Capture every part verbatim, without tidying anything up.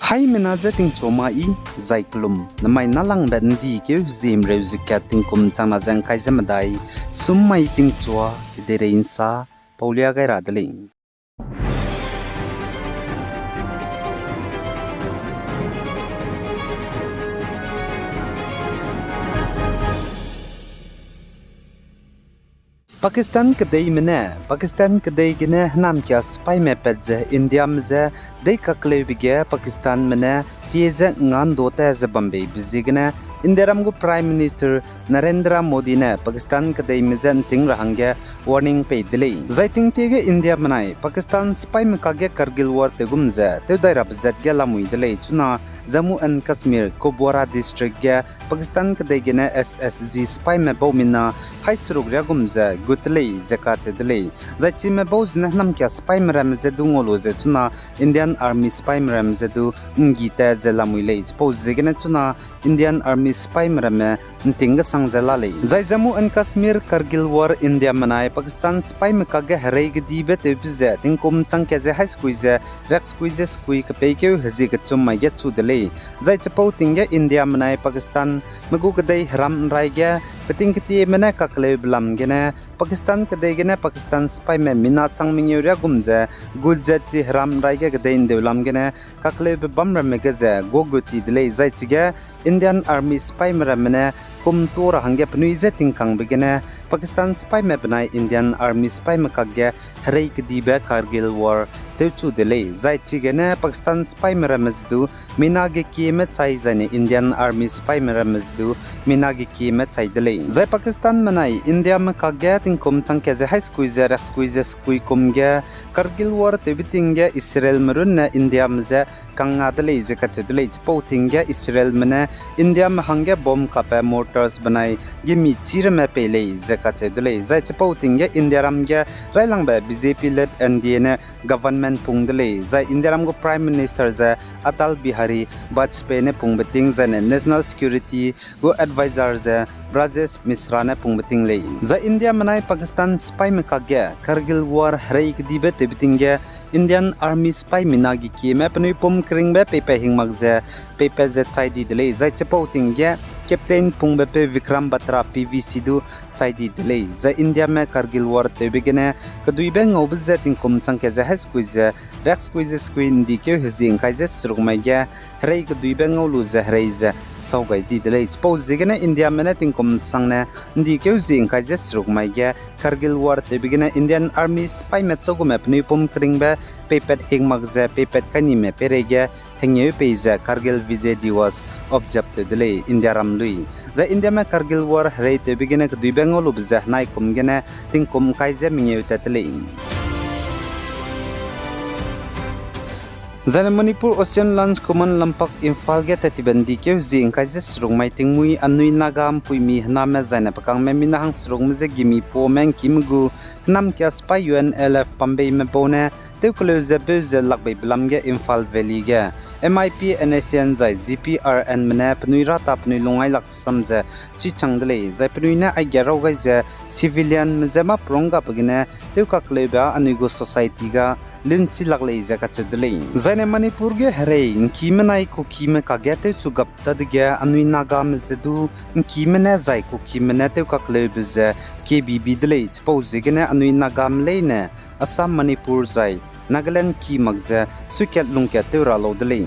Haimena je tingchua ma i, zai kelum, namai nâlangbe ’ndi keu hezimreu ze kat tingkum changna ze ’ngkai ze medai, sum mai tingchua, kedeirei ’nsa, paulia gai ra de lei. Pakistan kedeime ne, Pakistan kedei gene hênamkia sipaime pat ze Indiame je deikakleube ge Pakistanme ne pie je ’ngga ’nduâ ta ze bambeibe ziegene, Indiaram gu Prime Minister Narendra Modi ne Pakistan kedeime je ’nting ra hangge warning pei de lei. Zai tingtie ge Indiame nai Pakistan sipaime kakge Kargil War tew gum ze tewdai rabe zat ge lamui de lei. Chuna Jammu and Kashmir, Kupwara District ge Pakistan kedei gene S S G sipaime bau mina haî seruk riagum ze gut te lei ze kacheu de lei. Zai chime bau zene hênamkia sipaime ramme je du ngau lu ze chuna Indian Army sipaime ramme je du ’nggi ta ze lamui lei. Chipau ziegene chuna Indian Army sipaime ramme ’nting gesang ze la lei. Zai Jammu and Kashmir Kargil War Indiame nai Pakistan sipaime kakge herei kedibe tewbe ze tingkum changkat ze haî sekui ze riaksekui ze sekui kepeikeu hezie kechum mai ge chu de lei. Zai chipau ting ge Indiame nai Pakistanme gu kedei heram ’nrai ge peting ketieme ne kakleube lam gene Pakistan kedei gene Pakistan sipaime mina chang mengeu riagum ze gut ze chi heram ’nrai ge kedei ’ndeu lam gene kakleube bam ramme ge ze guagut ti de lei. Zai chige Indian Army sipaime ramme ne kum tuâ ra hangge penui je tingkangbe gene Pakistan sipaime benai Indian Army sipaime kakge herei kedibe Kargil War tewchu de lei. Zai chigene Pakistan sipaime ramme ze du mina gekieme chai zaine Indian Army sipaime ramme ze du mina gekieme chai de lei. Zai Pakistanme nai Indiame kakge tingkum changkat ze haî sekui ze riaksekui ze sekui kum ge Kargil War tewbe ting ge Israelme runne Indiame je kangna de lei ze kacheu de lei. Chipau ting ge Israelme ne Indiame hangge bomb kabe mortars benai gimi chî ramme pei lei ze kacheu de lei. Zai chipau ting ge Indiaram ge railangbe B J P led N D A ne government pung de lei. Zai Indiaram gu Prime Minister ze Atal Bihari Vajpayee ne pungbe ting zaine National Security gu advisor ze Brajesh Mishra ne pungbe ting lei. Zai Indiame nai Pakistan sipaime kakge Kargil War herei kedibe tewbe ting ge Indian Army sipai mina gekieme penui pum keringbe peipat hing mak ze peipat ze chai di de lei. Zai chipau ting ge Captain pungbe peu Vikram Batra P V C du chai di de lei. Zai Indiame Kargil War tewbe gene keduibe ngaube ze tingkum changkat ze haî sekui ze riaksekui ze sekui ’ndi keu hezie ’ngkai ze seruk mai ge herei keduibe ngau lu ze herei ze sau gai di de lei. Chipau ziegene Indiame ne tingkum sangne ’ndi keu hezie ’ngkai ze seruk mai ge Kargil War tewbe gene Indian Army sipaime chau gume penui pum keringbe peipat hing mak ze peipat kainime peireige hengeu pei ze Kargil Vijay Diwas observe tew de lei Indiaram lui. Zai Indiame Kargil War herei tewbe gene keduibe ngau lube ze henai kum gene tingkum ’ngkai ze mengeu tat te lei. Zaine Manipur Ocean Lines Command lampak Imphal ge tat tibe ’ndi keu hezie ’ngkai ze seruk mai tingmuî anui Naga ’mpuimi hename zaine pekangme mina hang serukme je gimi pame ’ngkime gu hênamkia sipai U N L F pambeime bau ne tewkeleu ze beu ze lakbeibe lam ge Imphal Valley ge M I P N S N zai G P R N me ne penui rata penui lungngailak sam ze chichang de lei. Zai penui ne aige raw gai ze civilianme je mâ perung gabe gene tewkakleube anui gu society ga lunchi lak lei ze kacheu de lei. Zaine Manipur ge herei ’ngkime nai Kukime kakge tewchu gap tadege anui Nagame ze du ’ngkime ne zai Kukime ne tewkakleube ze kebibi de lei. Chipau ziegene anui Nagame leine Assam, Manipur zai Nagaland ki mak ze suikat lungkat tew ra lau de lei.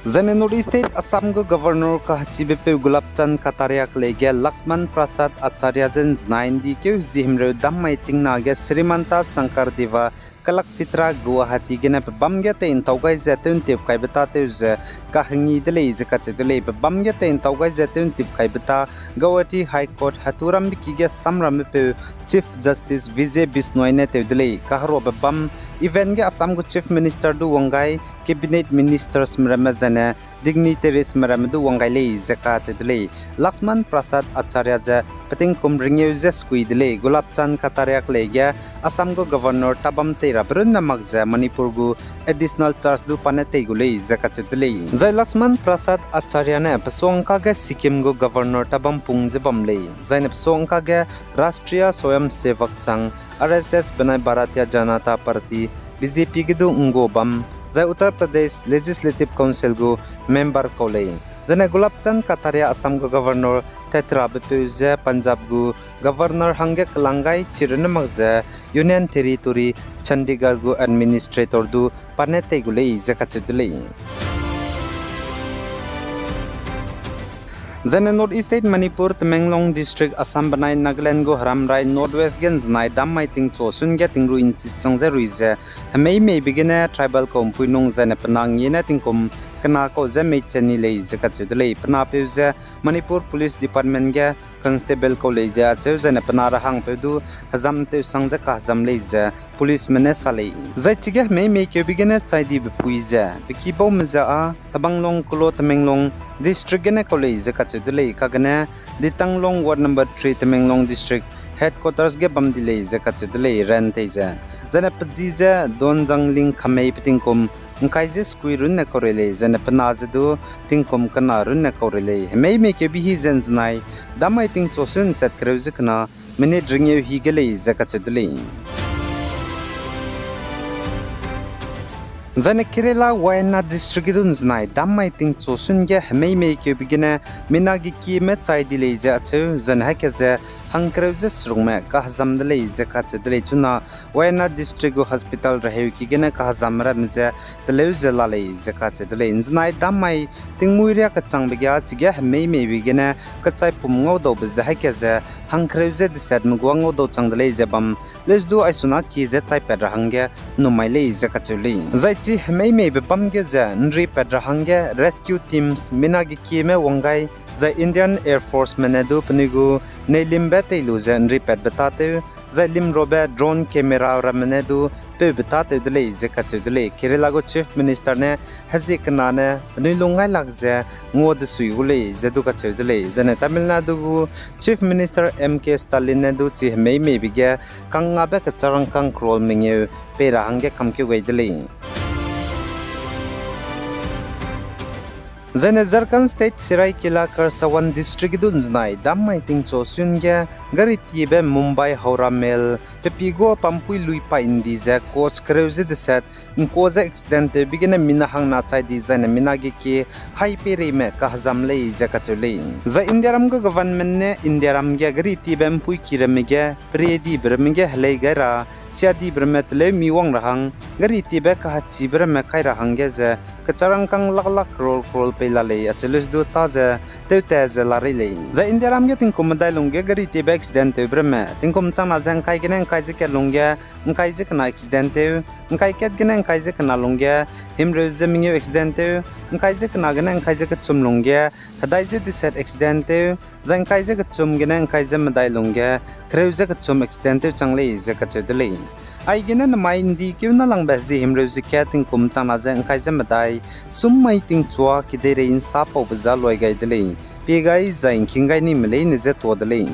Zaine North East State Assam gu Governor kahechibepeu Gulab Chand Kataria kelei ge Lakshman Prasad Acharya je ’nzenai ’ndi keu hezie himreu dam mai tingna ge Srimanta Shankar Deva Kalakshetra Guwahati gene pebâm ge tei ’ntau gai ze tew ’ntip kaibe tâtew ze kahengi de lei ze kacheu de lei. Pebâm ge tei ’ntau gai ze tew ’ntip kaibe tâ Guwahati High Court hetu rambeki ge samramme peu Chief Justice Vijay Bishnoi ne tew de lei. Kaheruabe bam event ge Assam gu Chief Minister du wang gai, Cabinet Ministers meramme zaine dignitaries meramme du wang gai lei ze kacheu de lei. Lakshman Prasad Acharya ze petingkum ringeu ze sekui de lei. Gulab Chand Kataria kelei ge Assam gu Governor tabam tei rabe runne mak ze Manipur gu additional charge du pa ne tei gu lei ze kacheu de lei. Zai Lakshman Prasad Acharya ne pesuangka ge Sikkim gu Governor tabam pung ze bam lei. Zaine pesuangka ge Rashtriya Swayamsevak Sangh, R S S benai Bharatiya Janata Party, B J P B J P ge du nggu bam, zai Uttar Pradesh Legislative Council gu member kau lei. Zene Gulab Chand Kataria Assam gu Governor tet rabe peu ze Punjab gu Governor hangge kelang gai chi runne mak ze Union Territory Chandigarh gu Administrator du pa ne tei gu lei ze kacheu de lei. Zene North East State Manipur, Tamenglong District, Assam benai Nagaland gu heram rai North West ge nzenai dam mai tingchu sun ge tingru inchi sang ze rui ze hemei meibe gene tribal kau mpui nung zene pe na ngie ne tingkum kena kau ze mei cheni lei ze kacheu de lei. Pe na peu ze Manipur Police Department ge constable kau lei ze acheu zene pe na ra hangpeu du hezam tew sang ze kahezam lei ze policeme ne sa lei. Zai chige hemei meikeube gene chai dibe pui ze pe kibaume ze â Tabanglong Kulo Tamenglong District gene kau lei ze kacheu de lei, kagene Ditanglong Ward number three Tamenglong District Headquarters ge bam di lei ze kacheu de lei, ran tei ze. Zene pe ji ze Donzangling Khamei pe tingkum ngkai ze sekui runne kau rei lei, zene pe na ze du tingkum kena runne kau rei lei. Hemei meikeube hi ze nzenai dam mai tingchu sun chat kereu ze kena minute ringeu hi ge lei ze kacheu de lei. Zane Kerala Wayanad District ge du nzenai dam mai tingchu sun ge hemei meikeube gene mina ge kieme chai di lei ze acheu, zane haike ze hangkereu ze serungme kahezam de lei ze kacheu de lei. Chuna Wayanad District gu hospital reheuki gene kahezam ramme ze teleu ze la lei ze kacheu de lei. Nzenai dam mai tingmui riâ kechangbe ge chige hemei meibe gene kechai pum ngaudaube ze haike ze hangkereu ze desetme gua ngaudau chang de lei ze bam, leus du aisuna ki ze chaipat ra hangge numai lei ze kacheu lei. Zai chi hemei meibe bam ge ze nripat ra hangge rescue teams mina ge kieme wang gai, zai Indian Air Forceme ne du penui gu neilimbe tei lu ze nripatbe tâtew, zai limrobe drone camera ramme ne du peube tâtew de lei ze kacheu de lei. Kerala gu Chief Minister ne hezie kena ne penui lung ngailak ze ngua desui gu lei ze du kacheu de lei. Zane Tamil Nadu gu Chief Minister M K Stalin ne du chi hemei meibe ge kangngabe kecharangkang crore mengeu pei ra hangge kamkeu gai de lei. Zane Jharkhand State Seraikela Kharsawan District ge du nzenai dam mai tingchu sun ge gari tiebe Mumbai Howrah Mail pepi gua pampui lui pai ndi ze coach kereu ze deset ngkua ze accident tewbe gene mina hangna chai di zaine mina ge kie hai peireime kahezam lei ze kacheu lei. Zai Indiaram gu government ne Indiaram ge gari tiebe mpuiki ramme ge perie dibe ramme ge helei gai ra, sia dibe ramme teleu mi wang ra hang, gari tiebe kahachibe ramme kai ra hangge ze kecharangkang lak lak crore crore pei la lei acheu leus du ta ze tewta ze la rei lei. Zai Indiaram ge tingkum medai lungge gari tiebe accident tewbe ramme tingkum changna ze ngkai gene ngkai ze kat lungge ngkai ze kena accident tew, ngkai kat gene ngkai ze kena lungge himreu ze mengeu accident tew, ngkai ze kena gene ngkai ze kechum lungge hedai ze deset accident tew, zai ngkai ze kechum gene ngkai ze medai lungge kereu ze kechum accident tew chang lei ze kacheu de lei. Aigene nemai ndi keu na langbe zi himreu ze kat tingkum changna ze ngkai ze medai sum mai tingchua kedeirei nsa paube za luai gai de lei. Pie gai zai ngking gai nime leine ze tua de lei.